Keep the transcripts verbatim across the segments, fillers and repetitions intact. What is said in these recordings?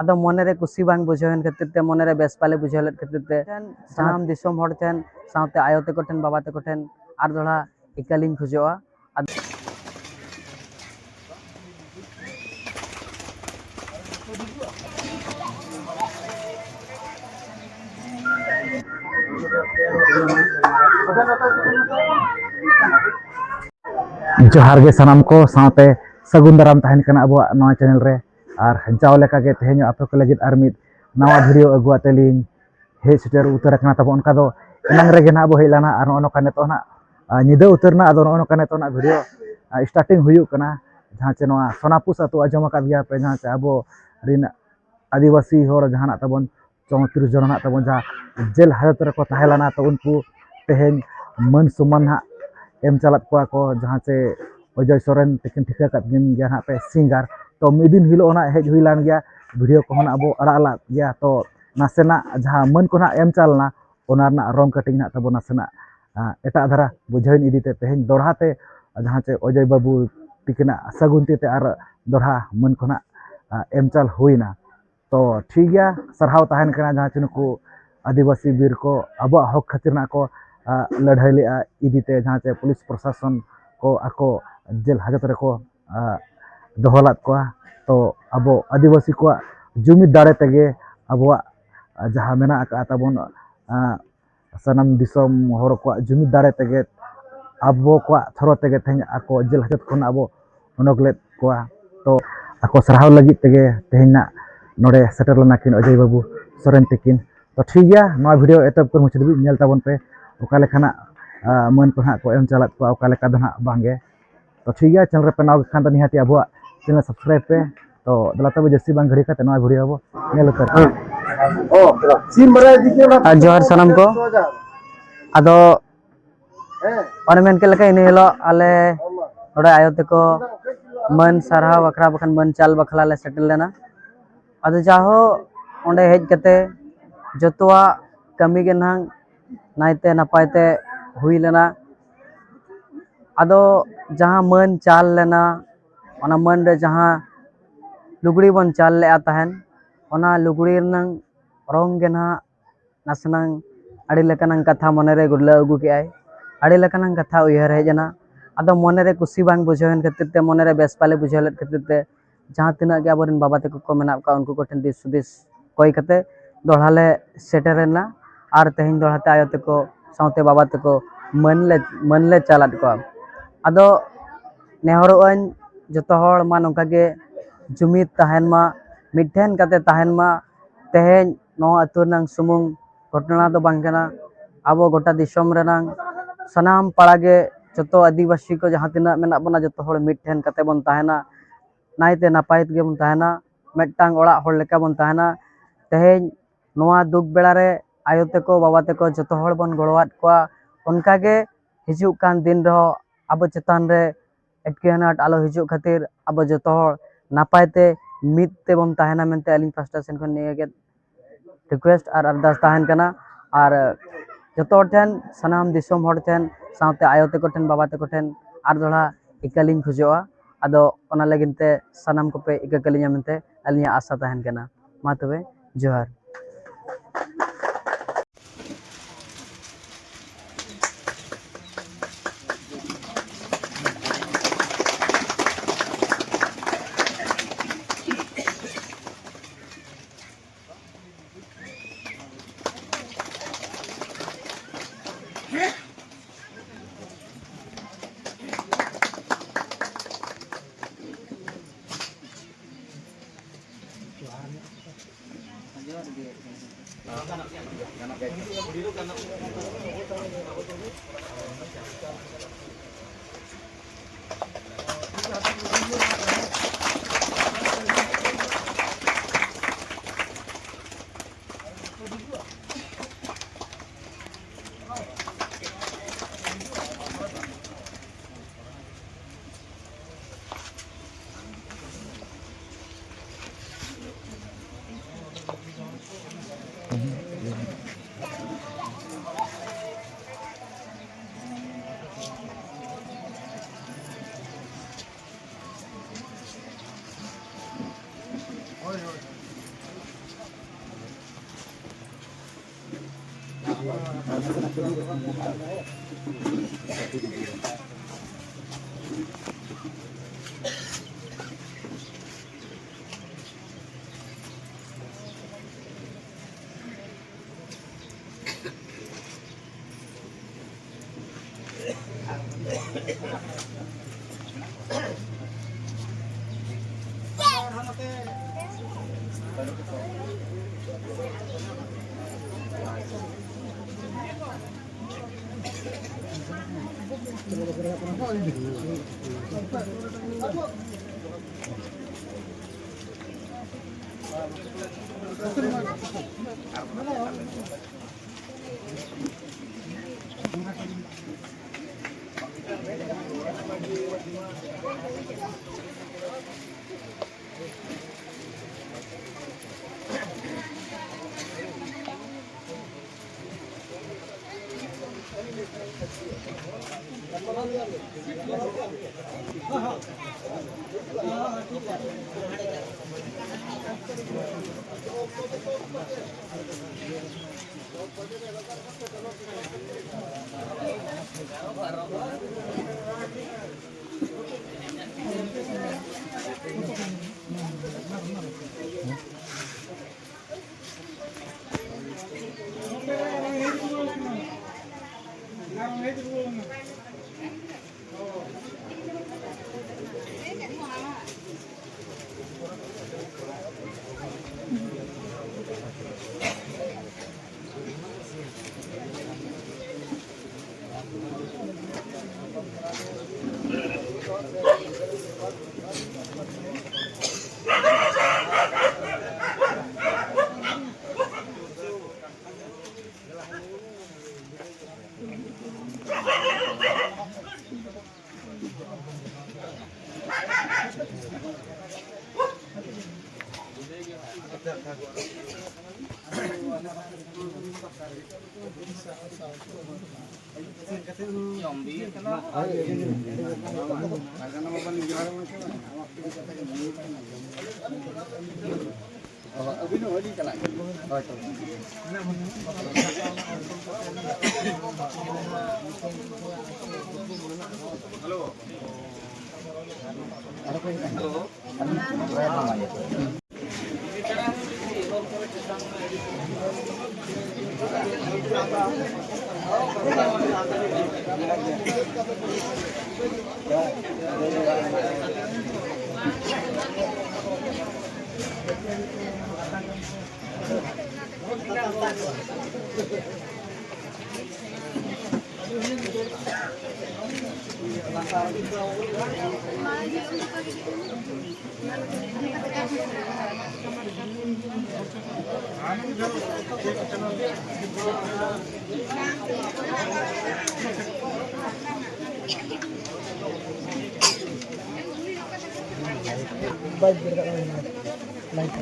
ᱟᱫᱚ ᱢᱚᱱᱮᱨᱮ ᱠᱩᱥᱤ ᱵᱟᱝ ᱵᱩᱡᱷᱟᱹᱣᱮᱱ ᱠᱷᱟᱹᱛᱤᱨ ᱛᱮ, ᱢᱚᱱᱮᱨᱮ ᱵᱮᱥ ᱵᱟᱞᱮ ᱵᱩᱡᱷᱟᱹᱣ ᱞᱮᱫ ᱠᱷᱟᱹᱛᱤᱨ ᱛᱮ, ᱥᱟᱱᱟᱢ ᱫᱤᱥᱚᱢ ᱦᱚᱲ ᱴᱷᱮᱱ, ᱥᱟᱶᱛᱮ ᱟᱭᱳ ᱛᱟᱠᱚ ᱴᱷᱮᱱ, ᱵᱟᱵᱟ ᱛᱟᱠᱚ ᱴᱷᱮᱱ ᱟᱨ ᱫᱚᱦᱲᱟ ᱤᱠᱟᱹᱞᱤᱧ ᱠᱷᱚᱡᱚᱜᱼᱟ᱾ ᱟᱫᱚ ᱡᱚᱦᱟᱨ ᱜᱮ ᱥᱟᱱᱟᱢ ᱠᱚ, ᱥᱟᱶᱛᱮ ᱥᱟᱹᱜᱩᱱ ᱫᱟᱨᱟᱢ ᱛᱟᱦᱮᱱ ᱠᱟᱱᱟ ᱟᱵᱚᱣᱟᱜ ᱱᱚᱣᱟ ᱪᱮᱱᱮᱞ ᱨᱮ᱾ ᱟᱨ ᱡᱟᱣ ᱞᱮᱠᱟᱜᱮ ᱛᱮᱦᱮᱧ ᱦᱚᱸ ᱟᱯᱮ ᱠᱚ ᱞᱟᱹᱜᱤᱫ ᱟᱨ ᱢᱤᱫ ᱱᱟᱣᱟ ᱵᱷᱤᱰᱤᱭᱳ ᱟᱹᱜᱩ ᱟᱛᱮ ᱞᱤᱧ ᱦᱮᱡ ᱥᱮᱴᱮᱨ ᱩᱛᱟᱹᱨ ᱟᱠᱟᱱᱟ ᱛᱟᱵᱚᱱ᱾ ᱚᱱᱠᱟ ᱫᱚ ᱮᱱᱟᱝ ᱨᱮᱜᱮ ᱱᱟᱦᱟᱜ ᱵᱚ ᱦᱮᱡ ᱞᱮᱱᱟ, ᱟᱨ ᱱᱚᱜᱼᱚ ᱱᱚᱝᱠᱟ ᱱᱤᱛᱚᱜ ᱱᱟᱦᱟᱜ, ᱟᱨ, ᱧᱤᱫᱟᱹ ᱩᱛᱟᱹᱨ ᱮᱱᱟ᱾ ᱟᱫᱚ ᱱᱚᱜᱼᱚ ᱱᱚᱝᱠᱟ ᱱᱤᱛᱚᱜ ᱱᱟᱦᱟᱜ ᱵᱷᱤᱰᱤᱭᱳ, ᱟᱨ, ᱥᱴᱟᱨᱴᱤᱝ ᱦᱩᱭᱩᱜ ᱠᱟᱱᱟ, ᱡᱟᱦᱟᱸ ᱪᱮ ᱱᱚᱣᱟ ᱥᱳᱱᱟᱯᱩᱥ ᱟᱹᱛᱩ ᱟᱸᱡᱚᱢ ᱟᱠᱟᱫ ᱜᱮᱭᱟ ᱯᱮ, ᱡᱟᱦᱟᱸ ᱪᱮ ᱟᱵᱚ ᱨᱮᱱ ᱟᱹᱫᱤᱵᱟᱹᱥᱤ ᱦᱚᱲ ᱡᱟᱦᱟᱱᱟᱜ ᱛᱟᱵᱚᱱ ᱪᱚᱣᱛᱨᱤᱥ ᱡᱚᱱ ᱱᱟᱦᱟᱜ ᱛᱟᱵᱚᱱ ᱡᱟᱦᱟᱸ ᱡᱮᱞ ᱦᱟᱡᱚᱛ ᱨᱮᱠᱚ ᱛᱟᱦᱮᱸ ᱞᱮᱱᱟ, ᱛᱚ ᱩᱱᱠᱩ ᱛᱮᱦᱮᱧ ᱢᱟᱹᱱ ᱥᱚᱢᱢᱟᱱ ᱱᱟᱦᱟᱜ ᱮᱢ ᱪᱟᱞᱟᱫ ᱠᱚᱣᱟ ᱠᱚ, ᱡᱟᱦᱟᱸ ᱪᱮ ᱚᱡᱚᱭ ᱥᱚᱨᱮᱱ ᱛᱟᱹᱠᱤᱱ ᱴᱷᱤᱠᱟᱹ ᱠᱟᱫ ᱠᱤᱱ ᱜᱮᱭᱟ ᱱᱟᱦᱟᱜ ᱯᱮ ᱥᱤᱝᱜᱟᱨ᱾ ᱛᱚ ᱢᱤᱫ ᱫᱤᱱ ᱦᱤᱞᱳᱜ ᱱᱟᱦᱟᱜ ᱦᱮᱡ ᱦᱩᱭ ᱞᱮᱱ ᱜᱮᱭᱟ, ᱵᱷᱤᱰᱤᱭᱳ ᱠᱚᱦᱚᱸ ᱱᱟᱦᱟᱜ ᱵᱚ ᱟᱲᱟᱜ ᱞᱟᱫ ᱜᱮᱭᱟ᱾ ᱛᱚ ᱱᱟᱥᱮᱱᱟᱜ ᱡᱟᱦᱟᱸ ᱢᱟᱹᱱ ᱠᱚ ᱱᱟᱦᱟᱜ ᱮᱢ ᱪᱟᱞ ᱞᱮᱱᱟ, ᱚᱱᱟ ᱨᱮᱱᱟᱜ ᱨᱚᱝ ᱠᱟᱹᱴᱤᱡ ᱱᱟᱦᱟᱜ ᱛᱟᱵᱚ ᱱᱟᱥᱮᱱᱟᱜ, ᱟ, ᱮᱴᱟᱜ ᱫᱷᱟᱨᱟ ᱵᱩᱡᱷᱟᱹᱣ ᱤᱫᱤ ᱛᱮ ᱛᱮᱦᱮᱧ ᱫᱚᱲᱦᱟ ᱛᱮ ᱡᱟᱦᱟᱸ ᱪᱮ ᱚᱡᱚᱭ ᱵᱟᱹᱵᱩ ᱛᱤᱠᱤᱱᱟᱜ ᱥᱟᱹᱜᱩᱱ ᱛᱤ ᱛᱮ ᱟᱨ ᱫᱚᱲᱦᱟ ᱢᱟᱹᱱ ᱠᱚ ᱱᱟᱦᱟᱜ, ᱟ, ᱮᱢ ᱪᱟᱞ ᱦᱩᱭᱱᱟ᱾ ᱛᱚ ᱴᱷᱤᱠ ᱜᱮᱭᱟ, ᱥᱟᱨᱦᱟᱣ ᱛᱟᱦᱮᱱ ᱠᱟᱱᱟ ᱡᱟᱦᱟᱸ ᱪᱮ ᱱᱩᱠᱩ ᱟᱹᱫᱤᱵᱟᱹᱥᱤ ᱵᱤᱨ ᱠᱚ ᱟᱵᱚᱣᱟᱜ ᱦᱚᱠ ᱠᱷᱟᱹᱛᱤᱨ ᱱᱟᱜ ᱠᱚ, ᱟ, ᱞᱟᱹᱲᱦᱟᱹᱭ ᱞᱮᱜᱼᱟ ᱤᱫᱤ ᱛᱮ, ᱡᱟᱦᱟᱸ ᱪᱮ ᱯᱩᱞᱤᱥ ᱯᱨᱚᱥᱟᱥᱚᱱ ᱠᱚ ᱟᱠᱚ ᱡᱮᱞ ᱦᱟᱡᱚᱛ ᱨᱮᱠᱚ, ᱟ, ᱫᱚᱦᱚ ᱞᱮᱫ ᱠᱚᱣᱟ᱾ ᱛᱚ ᱟᱵᱚ ᱟᱹᱫᱤᱵᱟᱹᱥᱤ ᱠᱚᱣᱟᱜ ᱡᱩᱢᱤᱫ ᱫᱟᱲᱮ ᱛᱮᱜᱮ ᱟᱵᱚᱣᱟᱜ, ᱟ, ᱡᱟᱦᱟᱸ ᱢᱮᱱᱟᱜ ᱟᱠᱟᱫ ᱛᱟᱵᱚᱱ, ᱟ, ᱥᱟᱱᱟᱢ ᱫᱤᱥᱚᱢ ᱦᱚᱲ ᱠᱚᱣᱟᱜ ᱡᱩᱢᱤᱫ ᱫᱟᱲᱮ ᱛᱮᱜᱮ, ᱟᱵᱚ ᱠᱚᱣᱟᱜ ᱛᱷᱚᱨᱚ ᱛᱮᱜᱮ ᱛᱮᱦᱮᱧ ᱟᱠᱚ ᱡᱮᱞ ᱦᱟᱡᱚᱛ ᱠᱷᱚᱱ ᱟᱵᱚ ᱚᱰᱚᱠ ᱞᱮᱫ ᱠᱚᱣᱟ᱾ ᱛᱚ ᱟᱠᱚ ᱥᱟᱨᱦᱟᱣ ᱞᱟᱹᱜᱤᱫ ᱛᱮᱜᱮ ᱛᱮᱦᱮᱧ ᱱᱟᱜ ᱱᱚᱰᱮ ᱥᱮᱴᱮᱨ ᱞᱮᱱᱟ ᱠᱤᱱ ᱚᱡᱚᱭ ᱵᱟᱹᱵᱩ ᱥᱚᱨᱮᱱ ᱛᱤᱠᱤᱱ᱾ ᱛᱚ ᱴᱷᱤᱠ ᱜᱮᱭᱟ, ᱱᱚᱣᱟ ᱵᱷᱤᱰᱤᱭᱳ ᱮᱛᱚᱦᱚᱵ ᱠᱷᱚᱱ ᱢᱩᱪᱟᱹᱫ ᱫᱷᱟᱹᱵᱤᱡ ᱧᱮᱞ ᱛᱟᱵᱚᱱ ᱯᱮ, ᱚᱠᱟ ᱞᱮᱠᱟᱱᱟᱜ, ᱟ, ᱢᱟᱹᱱ ᱠᱚ ᱱᱟᱦᱟᱜ ᱠᱚ ᱮᱢ ᱪᱟᱞᱟᱫ ᱠᱚᱣᱟ, ᱚᱠᱟ ᱞᱮᱠᱟ ᱫᱚ ᱱᱟᱦᱟᱜ ᱵᱟᱝᱜᱮ᱾ ᱛᱚ ᱴᱷᱤᱠ ᱜᱮᱭᱟ, ᱪᱮᱱᱮᱞ ᱨᱮᱯᱮ ᱱᱟᱣᱟ ᱜᱮ ᱠᱷᱟᱱ ᱫᱚ ᱱᱤᱦᱟᱹᱛᱤ ᱟᱵᱚᱣᱟᱜ ᱪᱮᱱᱮᱞ ᱥᱟᱵᱥᱠᱨᱟᱭᱤᱵ ᱯᱮ᱾ ᱛᱚ ᱫᱮᱞᱟ ᱛᱚᱵᱮ ᱡᱟᱹᱥᱛᱤ ᱵᱟᱝ ᱜᱷᱟᱹᱲᱤ ᱠᱟᱛᱮ ᱱᱚᱣᱟ ᱵᱷᱤᱰᱤᱭᱳ ᱵᱚ ᱧᱮᱞ ᱩᱛᱟᱹᱨ᱾ ᱟᱨ ᱡᱚᱦᱟᱨ ᱥᱟᱱᱟᱢ ᱠᱚ᱾ ᱟᱫᱚ ᱚᱱᱮ ᱢᱮᱱ ᱠᱮᱫ ᱞᱮᱠᱟ, ᱤᱱᱟᱹ ᱦᱤᱞᱳᱜ ᱟᱞᱮ ᱱᱚᱰᱮ ᱟᱭᱳ ᱛᱟᱠᱚ ᱢᱟᱹᱱ ᱥᱟᱨᱦᱟᱣ ᱵᱟᱠᱷᱨᱟ, ᱵᱟᱠᱷᱟᱱ ᱢᱟᱹᱱ ᱪᱟᱞ ᱵᱟᱠᱷᱨᱟ ᱞᱮ ᱥᱮᱴᱮᱨ ᱞᱮᱱᱟ᱾ ᱟᱫᱚ ᱡᱟᱦᱳ, ᱚᱸᱰᱮ ᱦᱮᱡ ᱠᱟᱛᱮ ᱡᱚᱛᱚᱣᱟᱜ ᱠᱟᱹᱢᱤ ᱜᱮ ᱱᱟᱦᱟᱜ ᱱᱟᱭᱛᱮ ᱱᱟᱯᱟᱭ ᱛᱮ ᱦᱩᱭ ᱞᱮᱱᱟ᱾ ᱟᱫᱚ ᱡᱟᱦᱟᱸ ᱢᱟᱹᱱ ᱪᱟᱞ ᱞᱮᱱᱟ, ᱚᱱᱟ ᱢᱟᱹᱱ ᱨᱮ ᱡᱟᱦᱟᱸ ᱞᱩᱜᱽᱲᱤ ᱵᱚᱱ ᱪᱟᱞ ᱞᱮᱜᱼᱟ ᱛᱟᱦᱮᱱ, ᱚᱱᱟ ᱞᱩᱜᱽᱲᱤ ᱨᱮᱱᱟᱝ ᱨᱚᱝ ᱜᱮ ᱱᱟᱦᱟᱜ ᱱᱟᱥᱮᱱᱟᱝ ᱟᱹᱰᱤ ᱞᱮᱠᱟᱱᱟᱝ ᱠᱟᱛᱷᱟ ᱢᱚᱱᱮᱨᱮ ᱜᱩᱨᱞᱟᱹᱣ ᱟᱹᱜᱩ ᱠᱮᱜᱼᱟᱭ, ᱟᱹᱰᱤ ᱞᱮᱠᱟᱱᱟᱝ ᱠᱟᱛᱷᱟ ᱩᱭᱦᱟᱹᱨ ᱦᱮᱡ ᱮᱱᱟ᱾ ᱟᱫᱚ ᱢᱚᱱᱮᱨᱮ ᱠᱩᱥᱤ ᱵᱟᱝ ᱵᱩᱡᱷᱟᱹᱣᱮᱱ ᱠᱷᱟᱹᱛᱤᱨ ᱛᱮ, ᱢᱚᱱᱮᱨᱮ ᱵᱮᱥ ᱵᱟᱞᱮ ᱵᱩᱡᱷᱟᱹᱣ ᱞᱮᱫ ᱠᱷᱟᱹᱛᱤᱨ ᱛᱮ, ᱡᱟᱦᱟᱸ ᱛᱤᱱᱟᱹᱜ ᱜᱮ ᱟᱵᱚᱨᱮᱱ ᱵᱟᱵᱟ ᱛᱟᱠᱚ ᱠᱚ ᱢᱮᱱᱟᱜ ᱠᱚᱣᱟ, ᱩᱱᱠᱩ ᱠᱚᱴᱷᱮᱱ ᱫᱤᱥ ᱦᱩᱫᱤᱥ ᱠᱚᱭ ᱠᱟᱛᱮ ᱫᱚᱦᱲᱟ ᱞᱮ ᱥᱮᱴᱮᱨᱮᱱᱟ᱾ ᱟᱨ ᱛᱮᱦᱮᱧ ᱫᱚᱦᱲᱟ ᱛᱮ ᱟᱭᱳ ᱛᱟᱠᱚ ᱥᱟᱶᱛᱮ ᱵᱟᱵᱟ ᱛᱟᱠᱚ ᱢᱟᱹᱱ ᱞᱮ, ᱢᱟᱹᱱ ᱞᱮ ᱪᱟᱞᱟᱫ ᱠᱚᱣᱟ᱾ ᱟᱫᱚ ᱱᱮᱦᱚᱨᱚᱜ ᱟᱹᱧ, ᱡᱚᱛᱚ ᱦᱚᱲ ᱢᱟ ᱱᱚᱝᱠᱟ ᱜᱮ ᱡᱩᱢᱤᱫ ᱛᱟᱦᱮᱱ ᱢᱟ, ᱢᱤᱫᱴᱷᱮᱱ ᱠᱟᱛᱮ ᱛᱟᱦᱮᱱ ᱢᱟ᱾ ᱛᱮᱦᱮᱧ ᱱᱚᱣᱟ ᱟᱹᱛᱩ ᱨᱮᱱᱟᱝ ᱥᱩᱢᱩᱝ ᱜᱷᱚᱴᱚᱱᱟ ᱫᱚ ᱵᱟᱝ ᱠᱟᱱᱟ, ᱟᱵᱚ ᱜᱚᱴᱟ ᱫᱤᱥᱚᱢ ᱨᱮᱱᱟᱝ ᱥᱟᱱᱟᱢ ᱯᱟᱲᱟ ᱜᱮ, ᱡᱚᱛᱚ ᱟᱹᱫᱤᱵᱟᱹᱥᱤ ᱠᱚ ᱡᱟᱦᱟᱸ ᱛᱤᱱᱟᱹᱜ ᱢᱮᱱᱟᱜ ᱵᱚᱱᱟ, ᱡᱚᱛᱚ ᱦᱚᱲ ᱢᱤᱫᱴᱷᱮᱱ ᱠᱟᱛᱮ ᱵᱚᱱ ᱛᱟᱦᱮᱱᱟ, ᱱᱟᱭᱛᱮ ᱱᱟᱯᱟᱭ ᱛᱮᱜᱮ ᱵᱚᱱ ᱛᱟᱦᱮᱱᱟ, ᱢᱤᱫᱴᱟᱝ ᱚᱲᱟᱜ ᱦᱚᱲ ᱞᱮᱠᱟ ᱵᱚᱱ ᱛᱟᱦᱮᱱᱟ᱾ ᱛᱮᱦᱮᱧ ᱱᱚᱣᱟ ᱫᱩᱠ ᱵᱮᱲᱟ ᱨᱮ ᱟᱭᱳ ᱛᱟᱠᱚ, ᱵᱟᱵᱟ ᱛᱟᱠᱚ ᱡᱚᱛᱚ ᱦᱚᱲ ᱵᱚᱱ ᱜᱚᱲᱚᱣᱟᱫ ᱠᱚᱣᱟ᱾ ᱚᱱᱠᱟ ᱜᱮ ᱦᱤᱡᱩᱜ ᱠᱟᱱ ᱫᱤᱱ ᱨᱮᱦᱚᱸ ᱟᱵᱚ ᱪᱮᱛᱟᱱ ᱨᱮ ᱮᱴᱠᱮ ᱟᱱᱟᱴ ᱟᱞᱚ ᱦᱤᱡᱩᱜ ᱠᱷᱟᱹᱛᱤᱨ ᱟᱵᱚ ᱡᱚᱛᱚ ᱦᱚᱲ ᱱᱟᱯᱟᱭ ᱛᱮ ᱢᱤᱫ ᱛᱮᱵᱚᱱ ᱛᱟᱦᱮᱱᱟ ᱢᱮᱱᱛᱮ ᱟᱹᱞᱤᱧ ᱯᱟᱥᱴᱟ ᱥᱮᱱ ᱠᱷᱚᱱ ᱱᱤᱭᱟᱹ ᱜᱮ request ᱟᱨ ᱟᱨᱫᱟᱥ ᱛᱟᱦᱮᱱ ᱠᱟᱱᱟ᱾ ᱟᱨ ᱡᱚᱛᱚ ᱦᱚᱲ ᱴᱷᱮᱱ, ᱥᱟᱱᱟᱢ ᱫᱤᱥᱚᱢ ᱦᱚᱲ ᱴᱷᱮᱱ, ᱥᱟᱶᱛᱮ ᱟᱭᱳ ᱛᱟᱠᱚ ᱴᱷᱮᱱ, ᱵᱟᱵᱟ ᱛᱟᱠᱚ ᱴᱷᱮᱱ ᱟᱨ ᱫᱚᱦᱲᱟ ᱤᱠᱟᱹ ᱞᱤᱧ ᱠᱷᱚᱡᱚᱜᱼᱟ᱾ ᱟᱫᱚ ᱚᱱᱟ ᱞᱟᱹᱜᱤᱫ ᱛᱮ ᱥᱟᱱᱟᱢ ᱠᱚᱯᱮ ᱤᱠᱟᱹ ᱠᱟᱹᱞᱤᱧᱟ ᱢᱮᱱᱛᱮ ᱟᱹᱞᱤᱧᱟᱜ ᱟᱥᱟ ᱛᱟᱦᱮᱱ ᱠᱟᱱᱟ᱾ ᱢᱟ ᱛᱚᱵᱮ, ᱡᱚᱦᱟᱨ᱾ ᱵᱟᱭ ᱫᱟᱲᱮᱭᱟᱜ ᱠᱟᱱᱟ᱾ ᱞᱟᱭᱤᱴ᱾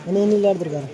ᱩᱱᱤ, ᱩᱱᱤ ᱞᱟᱭᱤᱴ ᱫᱚᱨᱠᱟᱨ᱾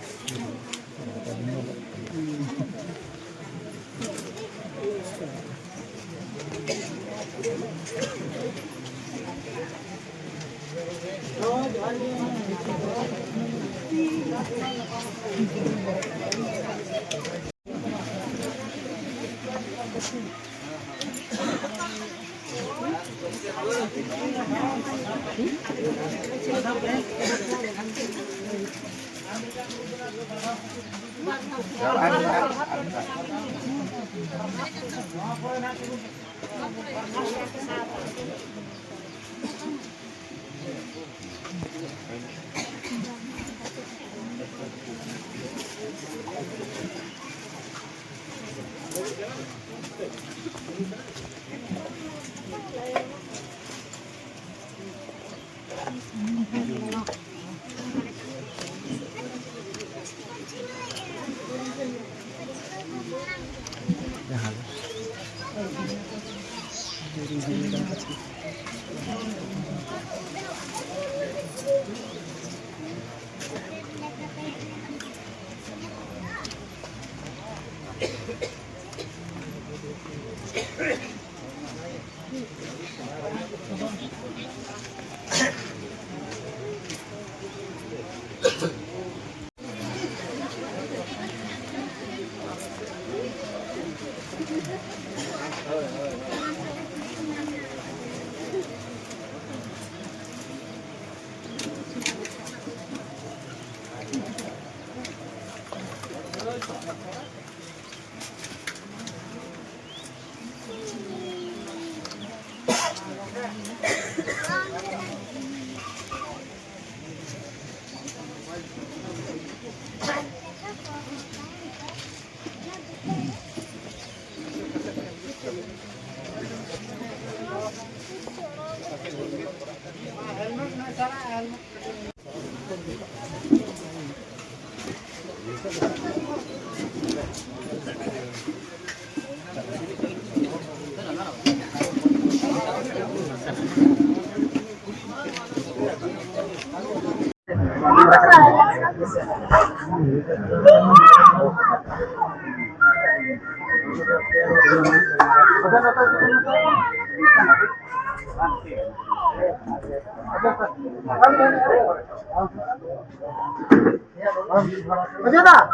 ᱚᱡᱚᱭ ᱫᱟ,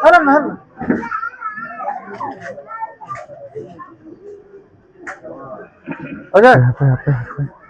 ᱟᱨᱮ ᱢᱮᱱ᱾ ᱚᱡᱚᱭ᱾ ᱦᱟᱯᱮ, ᱦᱟᱯᱮ, ᱦᱟᱯᱮ᱾